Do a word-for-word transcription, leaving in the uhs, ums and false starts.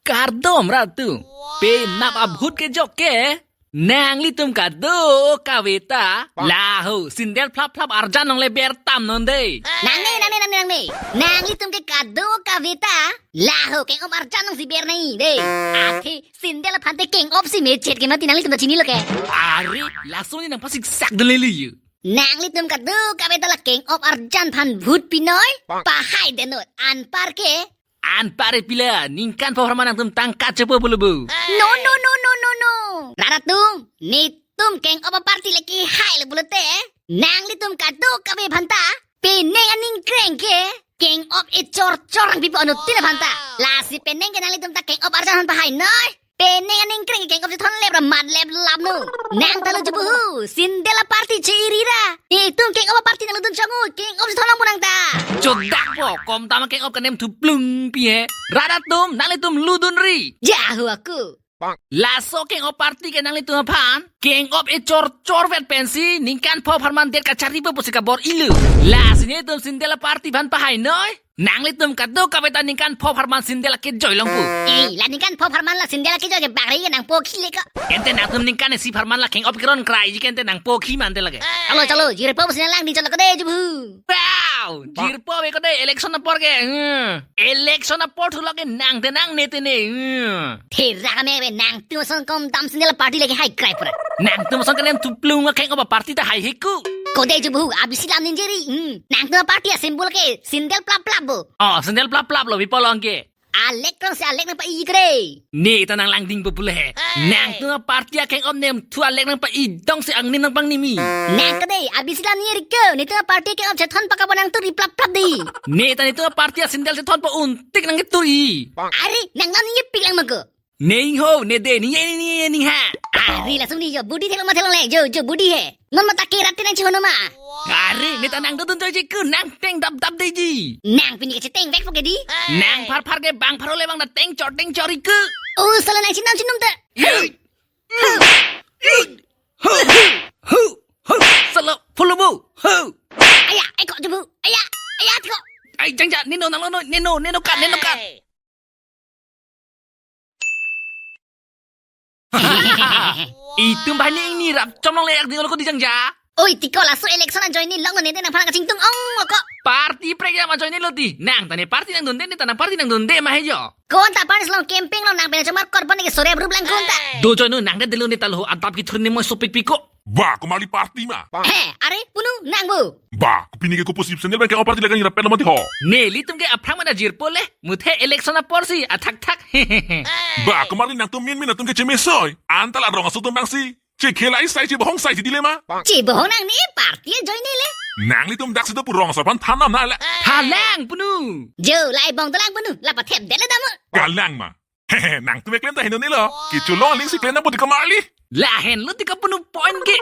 Kardom rat atum. Penap a-vote kejok ke nanglitum kadokave ta laho sindel phlap phlap arjan longle ber tam non dei. Nangne, nangne, nangne, nangne. Nanglitum ke kadokave ta laho keng-op arjan longsi ber nangji dei. Athe sindel aphan te keng-op si mechet ke mati, nanglitum ta chinilo ke. Are, laso ne nangpasiksak dun leli yu. Nanglitum kadokave ta la keng-op arjan aphan vote pinoi, pahai detnon. Anpar ke? Anpar e pila, ningkan pho apharman nangtum tangka chepo pulo bo. No, no, no, no, no, no. Rat atum, netum keng-op a-party le kehai le pulote, nanglitum kadokave aphan ta penang aning kreng ke keng-op echor chor nangpipo, anuttin aphan ta. Lasi penang ke nanglitum ta keng-op arjan aphan pahai noi. Penang aning kreng keng-op chethon lep ra mat lep lap no. Nang ta lo jubuhu, sindel a-party che-iri ra. Netum keng-op a-party nanglo dun chongo, keng-op chethon nangpo nang ta. Chodak po, kom tama keng-op kanem thuplung pi he. Rat atum, nanglitum lu dunri. Jahu aku. Laso keng-op party ke nanglitum aphan keng-op echor chor vet pensi ningkan pho apharman det kachari po pusi kabor-ilo. Lasi netum sindel a-party aphan pahai noi. Nanglitum kadokave ta ningkan pho apharman sindel akejoi longpo. Eh, la ningkan pho apharman la sindel akejoi ke bakri ke nangpokhi le ko. Ente nangtum ningkan isi apharman la keng-op keron krai ji ke ente nangpokhi mante lake. Chalo, chalo, jirpo pusi nanglang ding chalo kade jubu. Wow, jirpo ave kade election apor ke. Hmm. Election apor thulok ke nang te nang ne te ne. Hmm. Thera kame ave, nangtum ason kom dam sindel party lake hai krai pura. Nangtum ason kanem thuplung akeng-op a-party ta hai heku. Kode jubu, abisi lam ninjeri. Hmm. Nangtum a-party a-symbol ke sindel plap plap bo. Oh, sindel plap plap lo bipolong ke. Alek krong si alek nangpa-i kre. Ne ta nanglang ding po pule he. Nangtum a-party akeng-op nem thu alek nangpa-i dong si angnim nangpangnim-i. Nang kade, abisi lam ninjeri ke. Netum a-party akeng-op chethon pakabo nangturi plap plap dei. Ne ta netum a-party a-sindel chethon po untik nangketuri. Are, nang lam ninje pik lang mako. Ning ho, ne de, ning ye, ning ye, ning ha. Are, langsung ni jo, budi thelong ma thelong le, jo, jo, budi he. Non mata ke rat te nangchihon ma. Are, ne ta nang dodun joi je ku, nang teng dap dap dei ji. Nang pini kacheteng vek po ke di. Nang phar phar ke bang pharo le bang na teng chor teng chor iku. Oh, sala nangchinam chinum ta. Hey. Hu, hu, hu, hu. Sala, follow bo. Hu. Aya, eko jubu. Aya, aya, tiko. Ai, jangja, neno nanglo no, neno, neno kat, neno kat. Itum bani ni rap chom longle ak ding lo ko di jangja. Oi, tiko laso election ajoine longnon ne te nangphan kachingtung ong lo ko. Party prekjam ajoine lo ti. Nang ta ne party nangdunde, ne ta nang party nangdunde ma he jo. Kon ta party long campaign lo nang pen chomar korban ke sore rup lang kon ta. Do join nang de delo ne ta lo adap kithur ne moi sopik piko. Ba, komarli party ma. He, are, punu, nang bo. Ba, kopine ke kopo sip sendel bang ke oparty lagan irap pelo mati ho. Nelitum ke aphrang mana jirpo le, muthe election apor si, athak thak. Ba, komarli nangtum min min nangtum ke chemesoi. Anta la rong aso tum bang si. Chekhelai sai chebohong sai si dilema. Chebohong nang ne party ajoine le. Nanglitum dak si do pu rong aso aphan thanam na le. Thalang punu. Jo, lai bong dolang punu, la pathep dele damo. Galang ma. Nangtum eklem ta henlo nelo. Kecholong aling si klem nangpo ti komarli. Lahenlo ti kopunu point ke.